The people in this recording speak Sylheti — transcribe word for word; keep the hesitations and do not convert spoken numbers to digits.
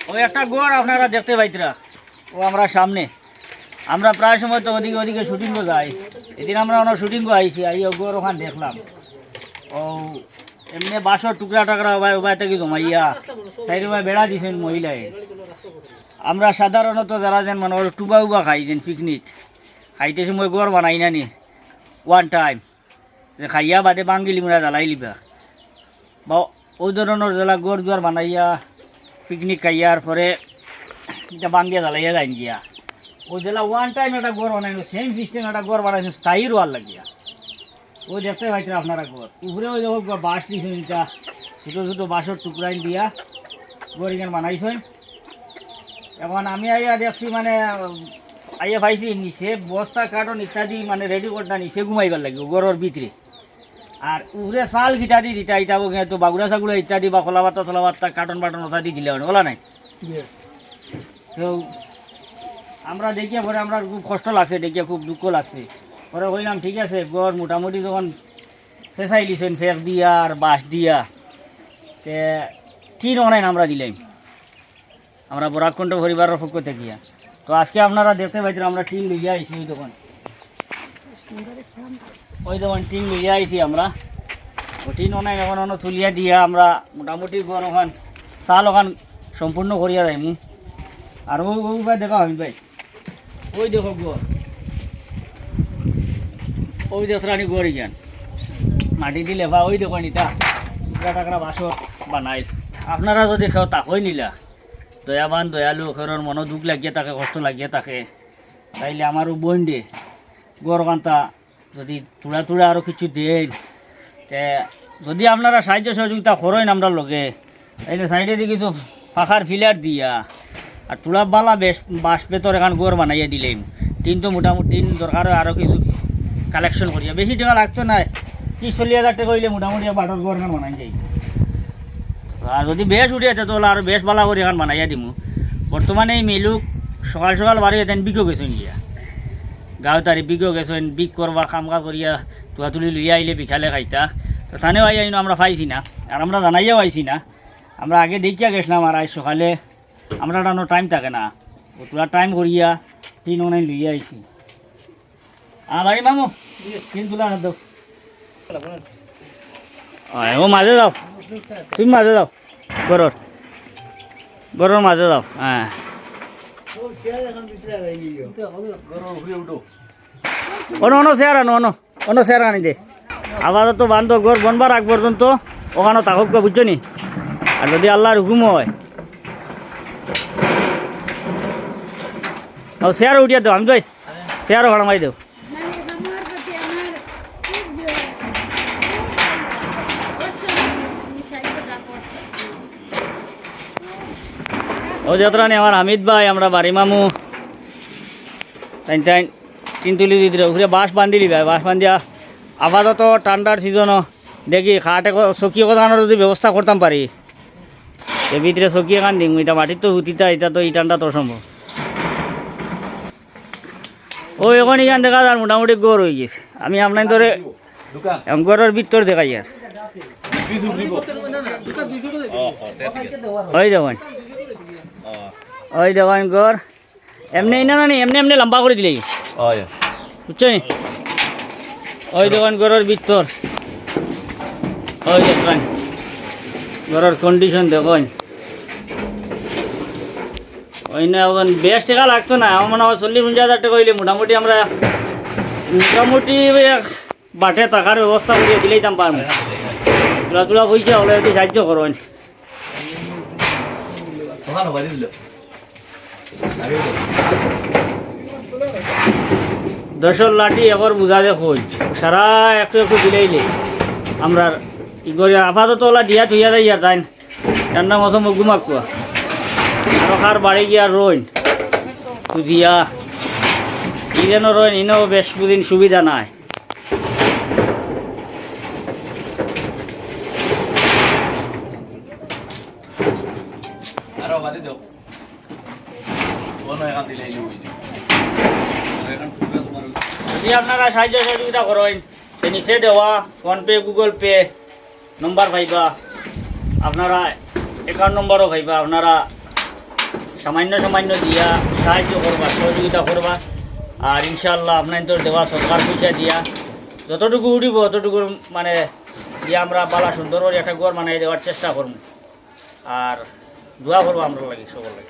ওই একটা ঘর আপনারা দেখতে পাইতরা, ও আমরা সামনে। আমরা প্রায় সময় তো ওদিকে ওদিকে শুটিংও যাই। এদিন আমরা অনো শুটিংও আইছি, আইয়া ঘর ওখান দেখলাম। ও এমনি বাঁশর টুকরা টাকরা ওবায় ওবায় থাকি জমাইয়া সাইডে ওবায় বেড়া দিছেন মহিলায়। আমরা সাধারণত যারা যেন মনে করো টুবা উবা খাই, যেন পিকনিক খাইতে সময় ঘর বানাই না নি, ওয়ান টাইম যে খাইয়া বাদে ভাঙ্গিলিমু না জ্বালাইলিবা, বা ওই ধরনর যেলা ঘর দুয়ার বানাইয়া পিকনিক খাইয়ার পরে ইটা ভাঙ্গিয়া জ্বালাইয়া যাইন গিয়া। ওই যেলা ওয়ান টাইম একটা ঘর বানাইন, সেম সিস্টেম একটা ঘর বানাইছইন স্থায়ী রওয়ার লাগিয়া। ওই দেখতে পাইতরা আপনারা ঘর। উপরে ওই দেখো ঘর বাঁশ দিছইন, ইটা ছোট ছোট বাঁশর টুকরাইন দিয়া ঘর ইখান বানাইছইন। এখন আমি আইয়া দেখছি মানে, আইয়া পাইছি নিচে বস্তা কার্টন ইত্যাদি মানে রেডি করতা নিচে ঘুমাইবার লাগি ঘরর ভিতরে। আর উপরে চাল কিতা দি দিতা, ইটা তো বাগুড়া সাগুড়া ইত্যাদি বা কলা পাতা চলা পাতা কার্টন বাটন ওটা দি দিলে অনে, ওলা নাই। তো আমরা দেখিয়া পরে আমরার খুব কষ্ট লাগছে, দেখিয়া খুব দুঃখ লাগছে। পরে কইলাম, ঠিক আছে, ঘর মোটামুটি যখন ফেসাইলিছইন ফেক দিয়া আর বাঁশ দিয়া, তে টিন অনাইন আমরা দিলাইম, আমরা বরাক কণ্ঠ পরিবারর পক্ষ থাকিয়া। তো আজকে আপনারা দেখতে পাইতরা আমরা টিন লইয়া আইছি, ওই দোকান, ওই দোকান টিন লইয়া আইছি আমরা। ও টিন অনাইন এখন অনো তুলিয়া দিয়া আমরা মোটামুটি ঘর ওখান, চাল ওখান সম্পূর্ণ করিয়া যাইমু। আর ও, ও ভাই দেখা আমি ভাই, ওই দেখো ঘর, ওই দেখো রানী ঘর ইখান, মাটি দি লেপা, ওই দেখো নিতা, টুকরা টাকরা বাঁশর বানাইল। আপনারা যদি কেউ তাকই নিলা, দয়াবান দয়ালু, কেউর মনো দুঃখ লাগিয়া থাকে, কষ্ট লাগিয়া থাকে, তাইলে আমার ও বইনরে ঘর কান্তা যদি তুড়া তুড়া আরো কিছু দেইন, তে যদি আপনারা সাহায্য সহযোগিতা করইন আমরার লগে, তাইলে সাইডে দি কিছু পাকার পিলার দিয়া আর তুড়া বালা বেশ বাঁশ বেতর এখান ঘর বানাইয়া দিলাইমু। টিন তো মোটামুটি টিন দরকার অয়, আরো কিছু কালেকশন করিয়া, বেশি টেকা লাগতো নায়, ত্রিশ চল্লিশ হাজার টেকা অইলে মোটামুটি বাঁশর ঘর এখান বানাই যাইবো। আর যদি বেশ উঠি আছে, তাইলে আরো বেশ বালা করি এখান বানাইয়া দিমু। বর্তমানে এই মেলুক সকাল সকাল বাড়ি যেতেন বিকো গেছইন গিয়া, গাঁও তারি বিকো গেছইন, বিক করবা, কাম কাজ করিয়া তুয়া তুলি লইয়া আইলে বিকালে খাইতা। তো তানেও আইয়া ইনো আমরা পাইছি না, আর আমরা জানাইয়াও আইছি না। আমরা আগে দেখিয়া গেছিলাম, আর আইজ সকালে আমরা টানো টাইম থাকে না, ও তুরা টাইম করিয়া টিন অনাইন লইয়া আইছি। আ, বাড়ি মামু, টিন তুলা আনো তো। আয়, ও মাঝে যাও, তুমি মাঝে যাও, ঘরর, ঘরর মাঝে যাও। হ্যাঁ, অনো, অনো চেয়ার আনো, অনো, অনো চেয়ার আনি দে। আপাতত বান্ধব ঘর বনবার আগ পর্যন্ত ওখানো থাকউক্কা, বুঝছো নি? আর যদি আল্লার হুকুম অয়, ও চেয়ারো উঠিয়া দেও, আমি যাই, চেয়ারো ভাড়া মারি দেও। ও যাত্রা নি আমার হামিদ ভাই, আমরা বাড়ি মামু, তাইন তাইন টিন তুলি দিতরা, উপরে বাঁশ বান্ধিলিবা, বাঁশ বান্ধিয়া আপাতত ঠান্ডার সিজনো দেখি খাটে ক-, চকি কতখানোর যদি ব্যবস্থা করতাম পারি, এর ভিতরে চকি এখান দিমু, ইটা মাটির তো হুতিতা, ইটা তো ই ঠান্ডা তো সম্ভব। ও এখন ইখান দেখা যার মোটামুটি ঘর অই গেছে। আমি আপনাইনতরে ঘরর ভিতর দেখাইয়ার। ওই দেখইন, ওই দেখইন ঘর। এমনে ইনা না নি, এমনে এমনে লম্বা করি দিলে। বুঝছো নি? ওই দেখইন ঘরর ভিতর। ওই দেখইন। ঘরর condition দেখইন। ওই না, এখন বেশ টেকা লাগতো না। আমার মনে অয় চল্লিশ পঞ্চাশ হাজার টেকা অইলে মোটামুটি আমরা মোটামুটি এক বাটে থাকার ব্যবস্থা করিয়া দিলাইতাম পারমু। তুরা তুরা পয়সা অইলে যদি সাহায্য করইন। দশর লাঠি একর বুঝা দেখইন, সারা একটু একটু দিলাইলে আমরা ই করি আপাতত ওলা দিয়া থইয়া যাইয়ার তাইন। ঠান্ডা মৌসুম ঘুমাকুয়া, আরো কার বাড়ি গিয়া রইন খুজিয়া, ই যেন রইন, ইনো বেশ দিন সুবিধা নাই। আরো বাদে দাও। কোনো এখান দিলে এই ওই যে। আর এখন টুকরা তোমার ওই যদি আপনারা সাহায্য সহযোগিতা করইন, তে নিচে দেওয়া PhonePe, Google Pay নম্বর পাইবা, আপনারা account নম্বরও পাইবা, আপনারা সামান্য সামান্য দিয়া সাহায্য করবা, সহযোগিতা করবা। আর ইনশাআল্লাহ আপনাইনতর দেওয়া সদকার পয়সা দিয়া যতটুকু উঠিব, অতটুকুর মানে দিয়া আমরা বালা সুন্দর করি একটা ঘর বানাই দেওয়ার চেষ্টা করমু। আর দোয়া করবা আমরার লাগি, সকলর লাগি।